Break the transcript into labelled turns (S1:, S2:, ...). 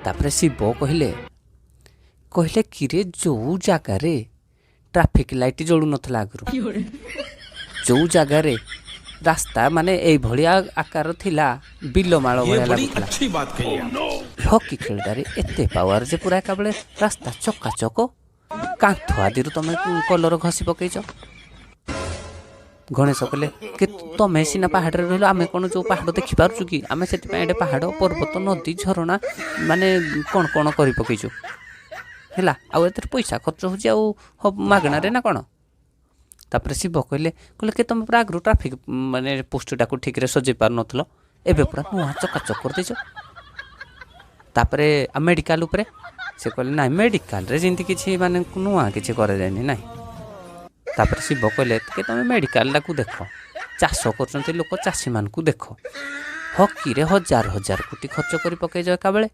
S1: ତାପରେ ଶିବ କହିଲେ, କହିଲେ କିରେ, ଯୋଉ ଜାଗାରେ ଟ୍ରାଫିକ୍ ଲାଇଟ୍ ଜଳୁନଥିଲା ଆଗରୁ, ଯୋଉ ଜାଗାରେ ରାସ୍ତା ମାନେ ଏଇଭଳିଆ ଆକାର ଥିଲା, ବିଲମାଳ
S2: ये
S1: ଭଳିଆ
S2: बड़ी
S1: ଲାଗୁଥିଲା,
S2: अच्छी बात कही आप।
S1: ହକି ଖେଳଟାରେ ଏତେ ପାୱାର ଯେ ପୁରା ଏକାବେଳେ ରାସ୍ତା ଚକାଚକ, କାନ୍ଥ ଆଦିରୁ ତମେ କଲର ଘଷି ପକେଇଛ। ଗଣେଶ କହିଲେ କି ତମେ ସିନା ପାହାଡ଼ରେ ରହିଲ, ଆମେ କ'ଣ ଯୋଉ ପାହାଡ଼ ଦେଖିପାରୁଛୁ କି? ଆମେ ସେଥିପାଇଁ ଏଠି ପାହାଡ଼, ପର୍ବତ, ନଦୀ, ଝରଣା ମାନେ କ'ଣ କ'ଣ କରି ପକେଇଛୁ। ହେଲା, ଆଉ ଏଥିରେ ପଇସା ଖର୍ଚ୍ଚ ହେଉଛି, ଆଉ ମାଗଣାରେ ନା କ'ଣ? ତାପରେ ଶିବ କହିଲେ, କହିଲେ କି ତମେ ପୁରା ଆଗରୁ ଟ୍ରାଫିକ୍ ମାନେ ପୋଷ୍ଟଟାକୁ ଠିକରେ ସଜେଇ ପାରୁନଥିଲ, ଏବେ ପୁରା ନୂଆ ଚକାଚକ କରିଦେଇଛ। ତାପରେ ଆଉ ମେଡ଼ିକାଲ ଉପରେ ସେ କହିଲେ, ନାଇଁ, ମେଡ଼ିକାଲରେ ଯେମିତି କିଛି ମାନେ ନୂଆ କିଛି କରାଯାଇନି ନାହିଁ। ତାପରେ ଶିବ କହିଲେ କି ତମେ ମେଡ଼ିକାଲଟାକୁ ଦେଖ, ଚାଷ କରୁଛନ୍ତି ଲୋକ, ଚାଷୀମାନଙ୍କୁ ଦେଖ, ହକିରେ ହଜାର ହଜାର କୋଟି ଖର୍ଚ୍ଚ କରି ପକେଇଛ ଏକାବେଳେ।